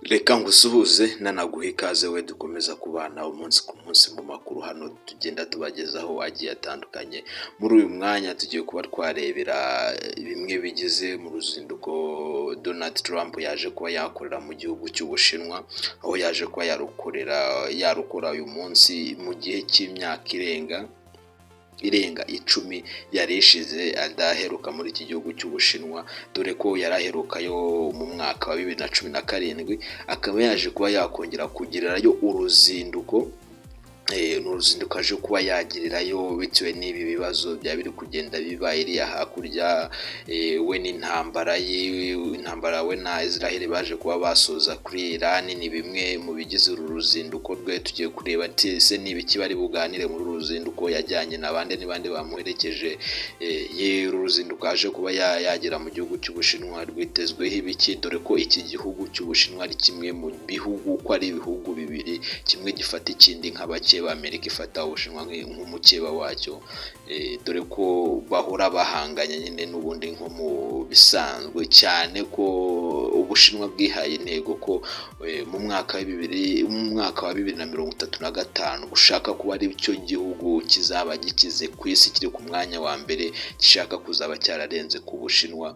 Reka ngusuhuze nanaguhe ikaze we dukomeza kubana umunsi ku munsi mu makuru hano tugenda tubagezaho agiye atandukanye. Muri uyu mwanya tugiye kuba twarebera bimwe bigize mu ruzinduko Donald Trump yaje kuba yakorera mu gihugu cy'Ubushinwa, aho yaje kuba yarukorera yarukora uyu munsi mu gihe cy'imyaka irenga 10 yari ishize adaheruka muri iki gihugu cy'Ubushinwa, dore ko yari aherukayo mu mwaka wa 2017, akaba yaje kuba yakongera kugirirayo uruzinduko. Ni uruzinduko aje kuba yagirirayo bitewe n'ibi bibazo byaba biri kugenda biba iriya hakurya, we n'intambara ye, intambara we na Israel baje kuba basoza kuri Iran, ni bimwe mu bigize uru ruzinduko rwe. Tugiye kureba ati ese ni ibiki bari buganire muri uru ruzinduko, yajyanye na bande, ni bande bamuherekeje, uru ruzinduko aje kuba yagera mu gihugu cy'Ubushinwa rwitezweho ibiki, dore ko iki gihugu cy'Ubushinwa ari kimwe mu bihugu, uko ari ibihugu bibiri, kimwe gifata ikindi nk'abakeba, Amerika ifata Ubushinwa nk'umukeba wacyo, dore ko bahora bahanganye nyine n'ubundi nko mu bisanzwe, cyane ko Ubushinwa bwihaye intego ko mu mwaka wa 2035 bushaka kuba ari cyo gihugu kizaba gikize ku isi, kiri ku mwanya wa mbere, gishaka kuzaba cyararenze ku Bushinwa.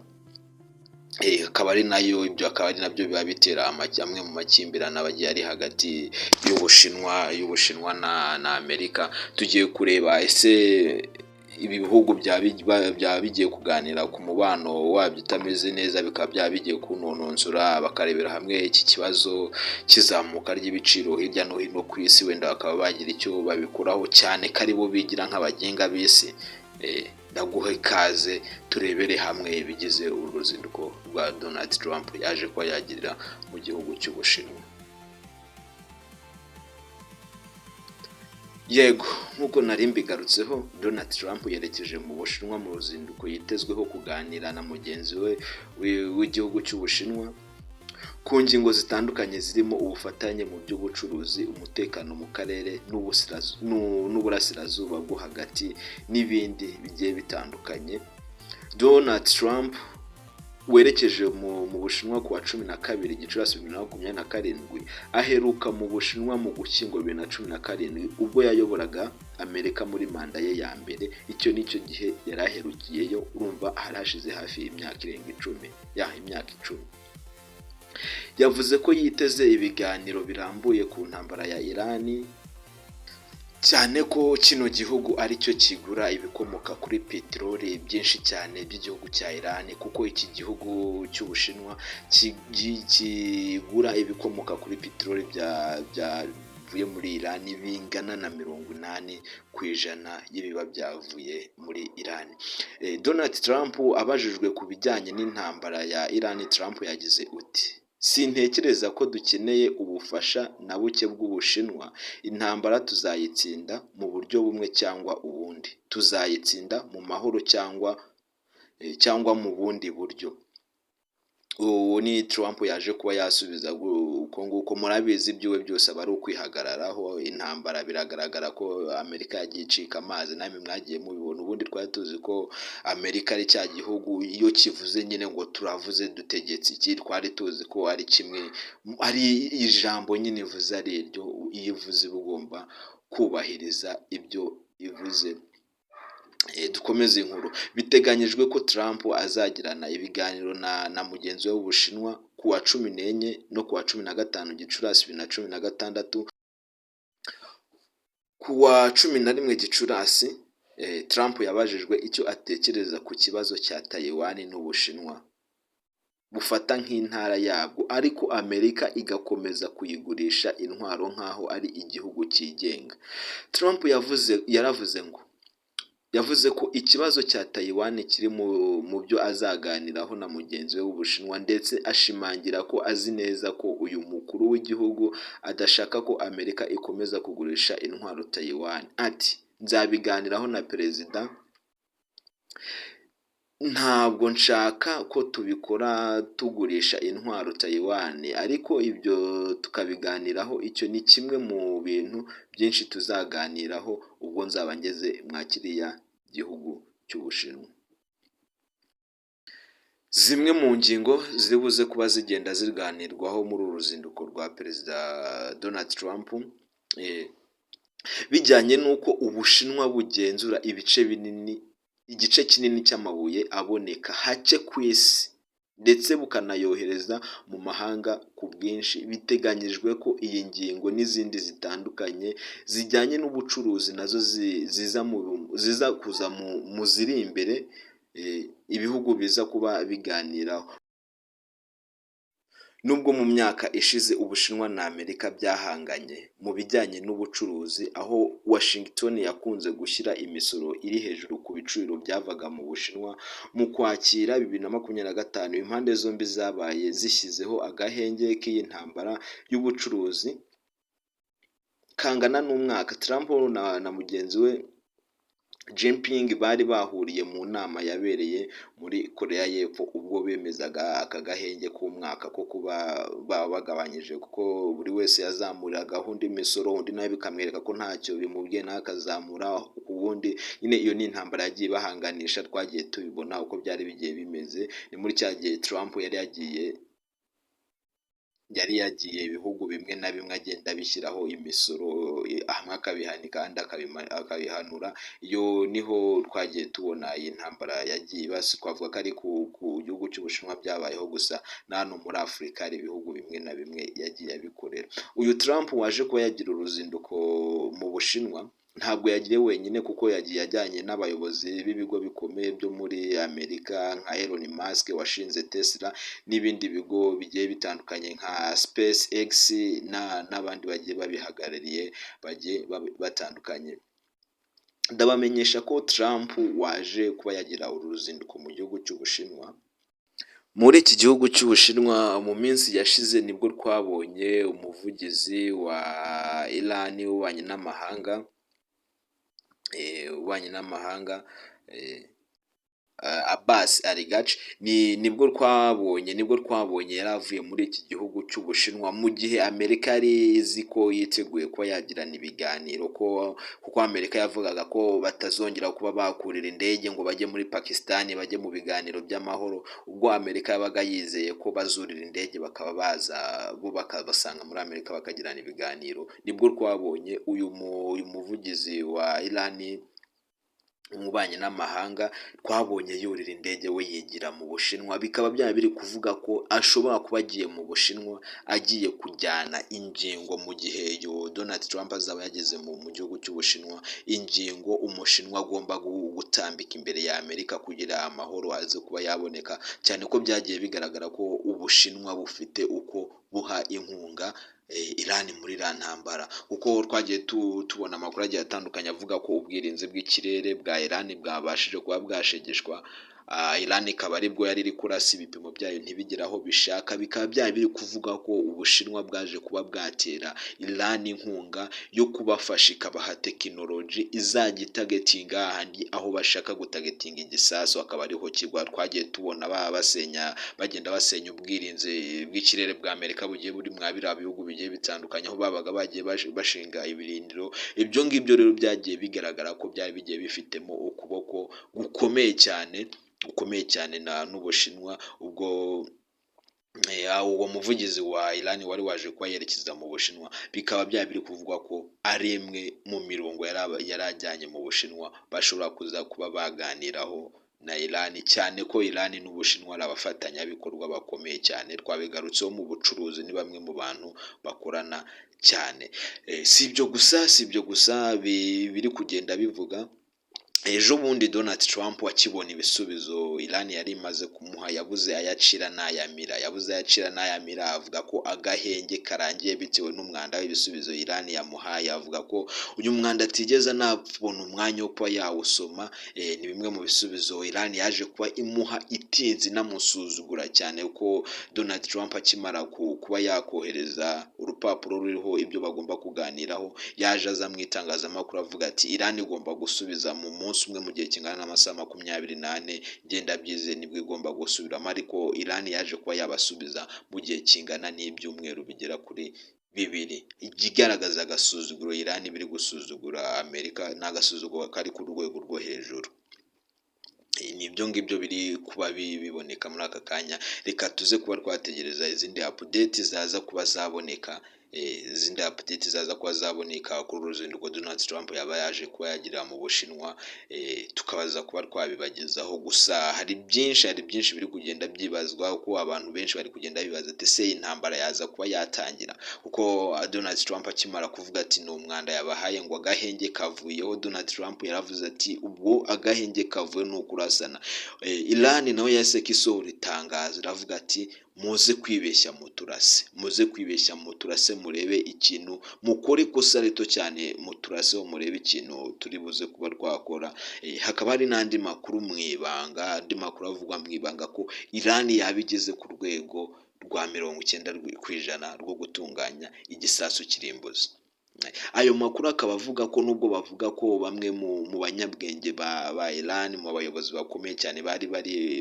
Akaba ari nayo, ibyo akaba ari nabyo biba bitera amwe mu makimbirane aba agiye ari hagati y'Ubushinwa na Amerika. Tugiye kureba ese ibi bihugu byaba bigiye kuganira ku mubano wabyo utameze neza, bikaba byaba bigiye kuwunononsora, bakarebera hamwe iki kibazo cy'izamuka ry'ibiciro hirya no hino ku isi, wenda bakaba bagira icyo babikoraho, cyane ko aribo bigira nk'abagenga b'isi. Ndaguha ikaze turebere hamwe ibigize uru ruzinduko rwa Donald Trump yaje kuba yagirira mu gihugu cy'Ubushinwa. Yego, nk'uko nari mbigarutseho, Donald Trump yerekeje mu Bushinwa mu ruzinduko yitezweho kuganira na mugenzi we w'igihugu cy'Ubushinwa ku ngingo zitandukanye zirimo ubufatanye mu by'ubucuruzi, umutekano mu karere n'uburasirazuba bwo hagati n'ibindi bigiye bitandukanye. Donald Trump werekeje mu Bushinwa ku wa 12 Gicurasi 2027, aheruka mu Bushinwa mu Gushyingo 2017 ubwo yayoboraga Amerika muri manda ye ya mbere. Icyo nicyo gihe yari aherukiyeyo, urumva hari hashize hafi imyaka irenga 10, ya imyaka 10. Yavuze ko yiteze ibiganiro birambuye ku ntambara ya Irani, cyane ko kino gihugu aricyo kigura ibikomoka kuri peteroli byinshi cyane by'igihugu cya Iran, kuko iki gihugu cy'Ubushinwa kigura ibikomoka kuri peteroli byavuye muri Iran bingana na 80% y'ibiba byavuye muri Iran. Donald Trump abajijwe ku bijyanye n'intambara ya Iran, Trump yagize uti: "Sintekereza ko dukeneye ubufasha na buke bw'Ubushinwa, intambara tuzayitsinda mu buryo bumwe cyangwa ubundi, tuzayitsinda mu mahoro cyangwa mu bundi buryo." Uwo ni Trump yaje kuba yasubiza uko nguko. Murabizi ibyiwe byose aba ari ukwihagararaho. Intambara biragaragara ko Amerika yagiye icika amazi, namwe mwagiye mubibona. Ubundi twari tuzi ko Amerika ari cya gihugu iyo kivuze nyine ngo turavuze dutegetse iki, twari tuzi ko ari kimwe, ari ijambo nyine ivuze ari iryo, iyo ivuze iba ugomba kubahiriza ibyo ivuze. Dukomeze inkuru. Biteganyijwe ko Trump azagirana ibiganiro na mugenzi we w'Ubushinwa ku wa 14 no ku wa 15 Gicurasi 2016. Ku wa 11 Gicurasi, Trump yabajijwe icyo atekereza ku kibazo cya Taiwan n'Ubushinwa bufata nk'intara yabwo, ariko Amerika igakomeza kuyigurisha intwaro nk'aho ari igihugu cyigenga. Trump yaravuze ngo yavuze ko ikibazo cya Taiwan kiri mu byo azaganiraho na mugenzi we w'Ubushinwa, ndetse ashimangira ko azi neza ko uyu mukuru w'igihugu adashaka ko Amerika ikomeza kugurisha intwaro Taiwan. Ati: "Nzabiganiraho na perezida, ntabwo nshaka ko tubikora tugurisha intwaro Taiwan, ariko ibyo tukabiganiraho, icyo ni kimwe mu bintu byinshi tuzaganiraho ubwo nzaba ngeze mwa kiriya gihugu cy'Ubushinwa." Zimwe mu ngingo ziri buze kuba zigenda ziganirwaho muri uru ruzinduko rwa Perezida Donald Trump, bijyanye n'uko Ubushinwa bugenzura ibice binini, igice kinini cy'amabuye aboneka hake ku isi, ndetse bukanayohereza mu mahanga ku bwinshi. Biteganyijwe ko iyi ngingo n'izindi zitandukanye zijyanye n'ubucuruzi nazo ziza kuza mu ziri imbere ibihugu biza kuba biganiraho. Nubwo mu myaka ishize Ubushinwa na Amerika byahanganye mu bijyanye n'ubucuruzi, aho Washington yakunze gushyira imisoro iri hejuru ku biciro byavaga mu Bushinwa, mu Kwakira 2025 impande zombi zabaye zishyizeho agahenge k'iyi ntambara y'ubucuruzi kangana n'umwaka. Trump na mugenzi we Jinping bari bahuriye mu nama yabereye muri Korea y'Epfo, ubwo bemezaga aka gahenge k'umwaka ko kuba bagabanyije, kuko buri wese yazamuragaho undi imisoro, undi nawe bikamwereka ko ntacyo bimubwiye, nawe akazamura ubundi. Nyine iyo ni intambara yagiye bahanganisha, twagiye tubibona uko byari bigiye bimeze. Ni muri cya gihe Trump yari yagiye ibihugu bimwe na bimwe agenda abishyiraho imisoro, hamwe akabihanika ahandi akabihanura. Iyo niho twagiye tubona iyi ntambara yagiye iba. Twavuga ko ari ku gihugu cy'Ubushinwa byabayeho gusa, na hano muri Afurika hari ibihugu bimwe na bimwe yagiye abikorera. Uyu Trump waje kuba yagira uruzinduko mu Bushinwa ntabwo yagiye wenyine, kuko yagiye ajyanye n'abayobozi b'ibigo bikomeye byo muri Amerika nka Elon Musk washinze Tesla n'ibindi bigo bigiye bitandukanye nka SpaceX n'abandi bagiye babihagarariye bagiye batandukanye. Ndabamenyesha ko Trump waje kuba yagira uru ruzinduko mu gihugu cy'Ubushinwa, muri iki gihugu cy'Ubushinwa mu minsi yashize nibwo twabonye umuvugizi wa Iran w'ububanyi n'amahanga Abbas Araghchi, nibwo twabonye yari avuye muri iki gihugu cy'Ubushinwa, mu gihe Amerika yari izi ko yiteguye kuba yagirana ibiganiro, ko kuko Amerika yavugaga ko batazongera kuba bakurira indege ngo bajye muri Pakistan, bajye mu biganiro by'amahoro. Ubwo Amerika yabaga yizeye ko bazurira indege bakaba baza, bo bakabasanga muri Amerika bakagirana ibiganiro, nibwo twabonye uyu muvugizi wa Iran umubanyi n'amahanga, twabonye yurira indege we yigira mu Bushinwa, bikaba byaba biri kuvuga ko ashobora kuba agiye mu Bushinwa agiye kujyana ingingo mu gihe Donald Trump azaba yageze mu gihugu cy'Ubushinwa, ingingo Umushinwa agomba gutambika imbere ya Amerika kugira amahoro aze kuba yaboneka, cyane ko byagiye bigaragara ko Ubushinwa bufite uko buha inkunga Iran muri iriya ntambara, kuko twagiye tubona amakuru agiye atandukanye avuga ko ubwirinzi bw'ikirere bwa Iran bwabashije kuba bwashegeshwa, Iran ikaba aribwo yari iri kurasa ibipimo byayo ntibigere aho bishaka, bikaba byari biri kuvuga ko Ubushinwa bwaje kuba bwatera Iran inkunga yo kubafasha, ikabaha tekinoloji izajya itargetinga hahandi aho bashaka gutargetinga igisasu akaba ariho kigwa. Twagiye tubona basenya, bagenda basenya ubwirinzi bw'ikirere bwa Amerika bugiye buri mwa biriya bihugu bigiye bitandukanye aho babaga bagiye bashinga ibirindiro. Ibyo ngibyo rero byagiye bigaragara ko byari bigiye bifitemo ukuboko gukomeye cyane, gukomeye cyane na n'Ubushinwa. Ubwo uwo muvugizi wa Iran wari waje kuba yerekeza mu Bushinwa, bikaba byaba biri kuvugwa ko ari imwe mu mirongo yari ajyanye mu Bushinwa bashobora kuza kuba baganiraho na Iran, cyane ko Iran n'Ubushinwa ari abafatanyabikorwa bakomeye cyane, twabigarutseho mu bucuruzi, ni bamwe mu bantu bakorana cyane. Si ibyo gusa, si ibyo gusa biri kugenda bivuga. Ejo bundi Donald Trump akibona ibisubizo Iran yari imaze kumuha, yabuze ayacira n'ayamira, yabuze ayacira n'ayamira, avuga ko agahenge karangiye bitewe n'umwanda w'ibisubizo Iran yamuhaye, avuga ko uyu mwanda atigeze anabona umwanya wo kuba yawusoma. Ni bimwe mu bisubizo Iran yaje kuba imuha itinze, inamusuzugura cyane, ko Donald Trump akimara kuba yakohereza urupapuro ruriho ibyo bagomba kuganiraho, yaje aza mu itangazamakuru avuga ati: "Iran igomba gusubiza mu munsi umwe, mu gihe kingana n'amasaha 24, ngenda byize nibwo igomba gusubiramo." Ariko Iran yaje kuba yabasubiza mu gihe kingana n'ibyumweru bigera kuri 2, ikigaragaza agasuzuguro Iran biri gusuzugura Amerika, ni agasuzuguro kari ku rwego rwo hejuru. Ni ibyo ngibyo biri kuba biboneka muri aka kanya. Reka tuze kuba twategereza izindi update zaza kuba zaboneka, izindi update zaza kuba zaboneka kuri uru ruzinduko Donald Trump yaba yaje kuba yagirira mu Bushinwa, tukabaza kuba twabibagezaho. Gusa hari byinshi biri kugenda byibazwa, kuko abantu benshi bari kugenda bibaza ati: "Ese intambara yaza kuba yatangira?" Kuko Donald Trump akimara kuvuga ati ni umwanda yabahaye, ngo agahenge kavuyeho, Donald Trump yaravuze ati ubwo agahenge kavuye ni ukurasana. Iran nawe yahise isohora itangazo, iravuga ati: "Muze kwibeshya muturase, muze kwibeshya muturase, murebe ikintu mukore, ikosa rito cyane muturaseho, murebe ikintu turi buze kuba twakora." Hakaba hari n'andi makuru mu ibanga, andi makuru avugwa mu ibanga ko Iran yaba igeze ku rwego rwa 90% rwo gutunganya igisasu kirimbuzi. Ayo makuru akaba avuga ko nubwo bavuga ko bamwe mu banyabwenge ba Iran, mu bayobozi bakomeye cyane bari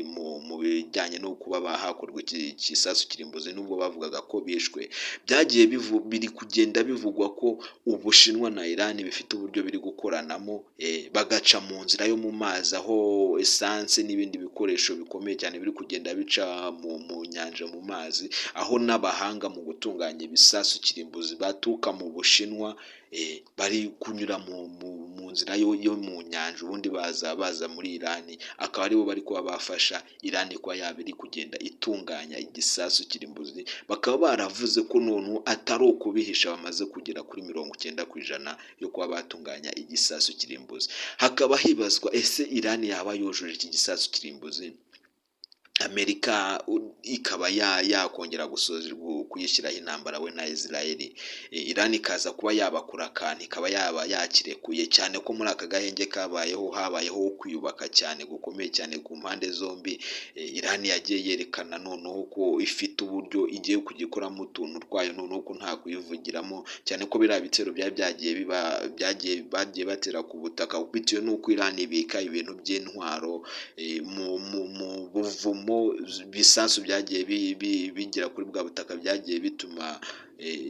mu bijyanye no kuba hakorwa iki gisasu kirimbuzi, nubwo bavugaga ko bishwe, byagiye biri kugenda bivugwa ko Ubushinwa na Iran bifite uburyo biri gukoranamo, bagaca mu nzira yo mu mazi, aho essence n'ibindi bikoresho bikomeye cyane biri kugenda bica mu nyanja, mu mazi, aho n'abahanga mu gutunganya ibisasu kirimbuzi baturuka mu Bushinwa bari kunyura mu nzira yo mu nyanja, ubundi baza muri Iran, akaba aribo bari kuba bafasha Iran kuba yaba iri kugenda itunganya igisasu kirimbuzi. Bakaba baravuze ko noneho atari ukubihisha, bamaze kugera kuri 90% yo kuba batunganya igisasu kirimbuzi. Hakaba hibazwa: ese Iran yaba yujuje iki gisasu kirimbuzi, Amerika ikaba yakongera gusoza kuyishyiraho intambara we na Israel, Iran ikaza kuba yabakura akantu, ikaba yaba yakirekuye? Cyane ko muri aka gahenge kabayeho, habayeho kwiyubaka cyane gukomeye cyane ku mpande zombi. Iran yagiye yerekana noneho ko ifite uburyo igiye kujya ikoramo utuntu twayo, noneho ko nta kuyivugiramo, cyane ko biriya bitero byari byagiye biba, byagiye bagiye batera ku butaka, bitewe n'uko Iran ibika ibintu by'intwaro mu buvumo. Ibisasu byagiye bigera kuri bwa butaka, byagiye bituma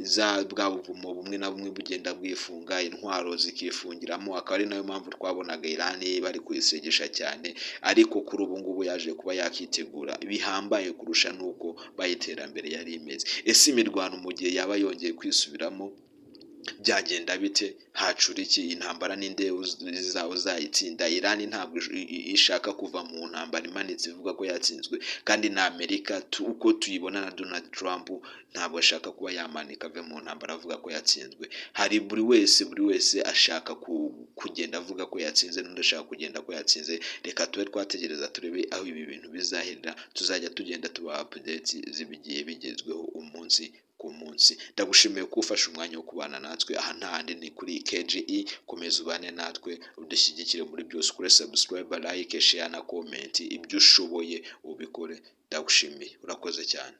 za bwa buvumo bumwe na bumwe bugenda bwifunga, intwaro zikifungiramo, akaba ari nayo mpamvu twabonaga Iran bari kuyisegesha cyane. Ariko kuri ubu ngubu yaje kuba yakitegura bihambaye kurusha n'uko bayiterambere yari imeze. Ese imirwano mu gihe yaba yongeye kwisubiramo byagenda bite? Hacura iki? Intambara ninde uzayitsinda? Iran ntabwo ishaka kuva mu ntambara imanitse ivuga ko yatsinzwe, kandi na Amerika uko tuyibona na Donald Trump ntabwo ashaka kuba yamanika ave mu ntambara avuga ko yatsinzwe. Hari buri wese ashaka kugenda avuga ko yatsinze, n'undi ashaka kugenda ko yatsinze. Reka tube twategereza turebe aho ibi bintu bizaherera. Tuzajya tugenda tubaha update z'ibigiye bigezweho umunsi ku munsi. Ndagushimiye ko ufashe umwanya wo kubana natwe. Aha nta handi, ni kuri KGE. Komeza ubane natwe, udushyigikire muri byose, ukore subscribe, like, share na comment. Ibyo ushoboye ubikore. Ndagushimiye, urakoze cyane.